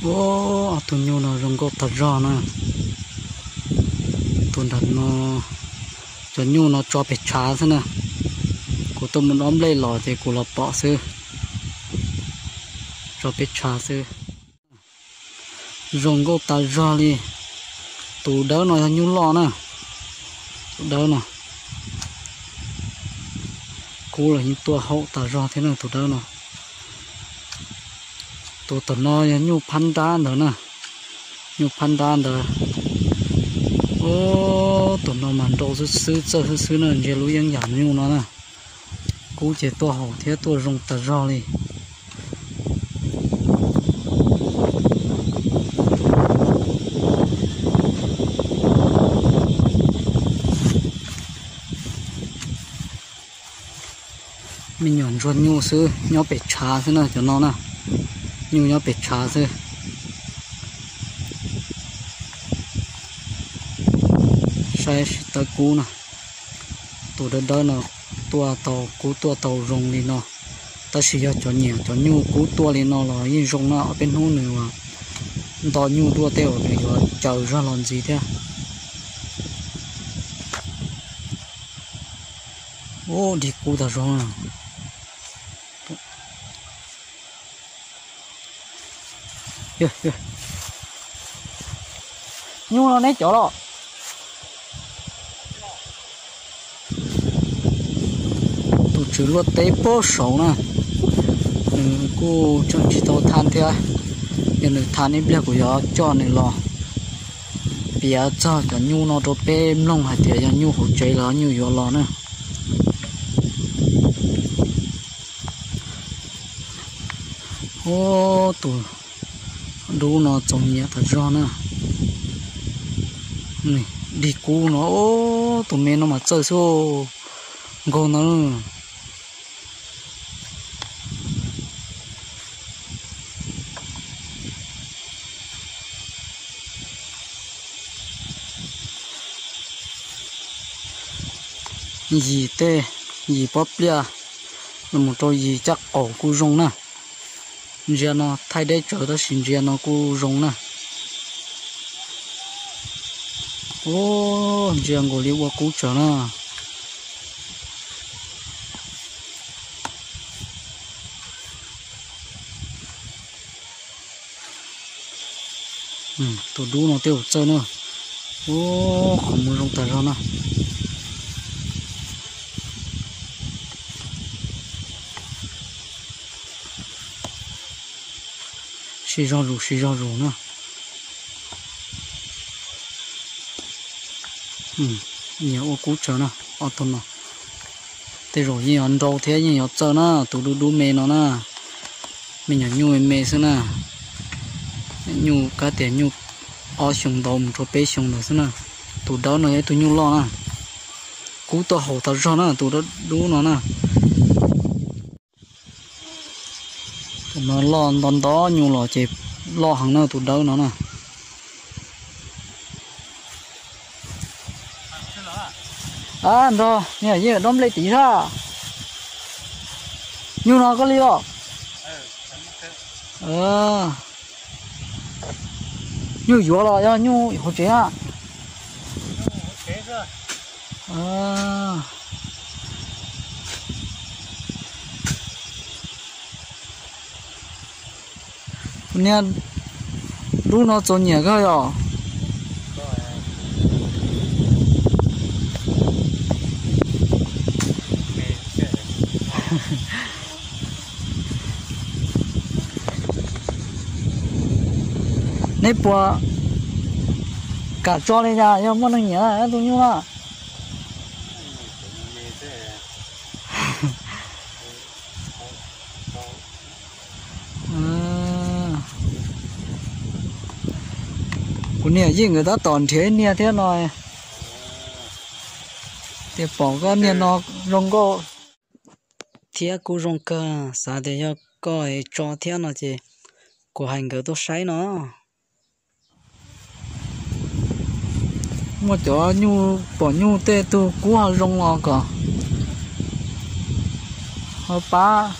Ua, ob tug nyuj no zoo nkauj tag zog na. Tus nram no, cov nyuj no tso pes tshav xwb na. Kuv tuaj mus dob nplej los ces kuv los pom xwb. Tso pes tshav xwb. Zoo nkauj tas zog li. Tus dawb no yog nyuj loj na. Tus dawb no, kub los yeej tuaj haum tas zog thiab na tus dawb no. Tus tom no yog nyuj phab nrab ntawd na. Nyuj phab nrab ntawd. Ub, tus no mas nrau xwb xwb, txawj xwb xwb na, ntsia lub yeeb yam nyuj no na. Kub ces tuaj haum thiab tuaj zoo tas zog li. Me nyuam ntsuag nyuj xwb, nyob pem tshav xwb na cov no na. Nyuj nyob pem tshav xwb. Saib sib tawb kub no. Tus dawb dawb no tuaj tau, kub tuaj tau zoo li no. Tab sis yog cov nyiam cov nyuj kub tuaj li no los yeej zoo na, ob peb hnub nws nto nyuj dua tej uas nws yuav caws zog los ntxiv thiab. Ub, dig kub tas zog. Nyuj no neb cov los? Tus tswv luaj teb puag saud na, nws kuj tseem tsis tau tha thiab. Yog nws tha ib pliag kuv yuav coj nws los piav txog cov nyuj no rau peb mloog hais tias yog nyuj hauv tsev los nyuj yuav los na. Ub, tus dub no txaus nyiam tas zog na. Dig kub no, tus me no mas txawj xwb, nkaug ntawd. Yim tej, yim pob pliaj los mus rau yim caj qaum kuj zoo na. Ntsia no thaij deb tsawv tab sis ntsia no kuj zoo na. Ub, ntsia nkaus li ua kub tsawv na. Tus dub no tej zaum txawj na. Ub, qhov muag zoo tas zog na. Siv zog zus, siv zog zus na. Nyiam ua kub tsawv na, ob tug no. Tej zaum yeej yuav nrau thiab yeej yuav txawj na, tus dub dub me no na. Me nyuam nyuj me me xwb na. Nyuj kab tias nyuj ob xyoo ntau mus rau peb xyoo ntawd xwb na. Tus dawb no yog ib tug nyuj loj na. Kub tuaj haum tas zog na, tus dub no na. Tus no loj nto nto nyuj los ces loj heev na tus dawb no na. Nrog niam yeej dob nplej tid sab. Nyuj no koj li os? Nyuj yuav los yog nyuj hauv tsev na? Kuv niag dub no txaus nyiam kawg yom. Neb puas kam tso li cas yog muaj neeg nyiam tus nyuj na? Kuv niam yeej nkawd tab tom nrhiav ib niag thiab no. Tias pom koj niag no zoo nkauj thiab kuj zoo kawg, xav tias yog koj tso thiab no ces kuv hais nkawd tuaj saib no. Muaj cov nyuj pom nyuj tej tug kub ho zoo los kom ho pab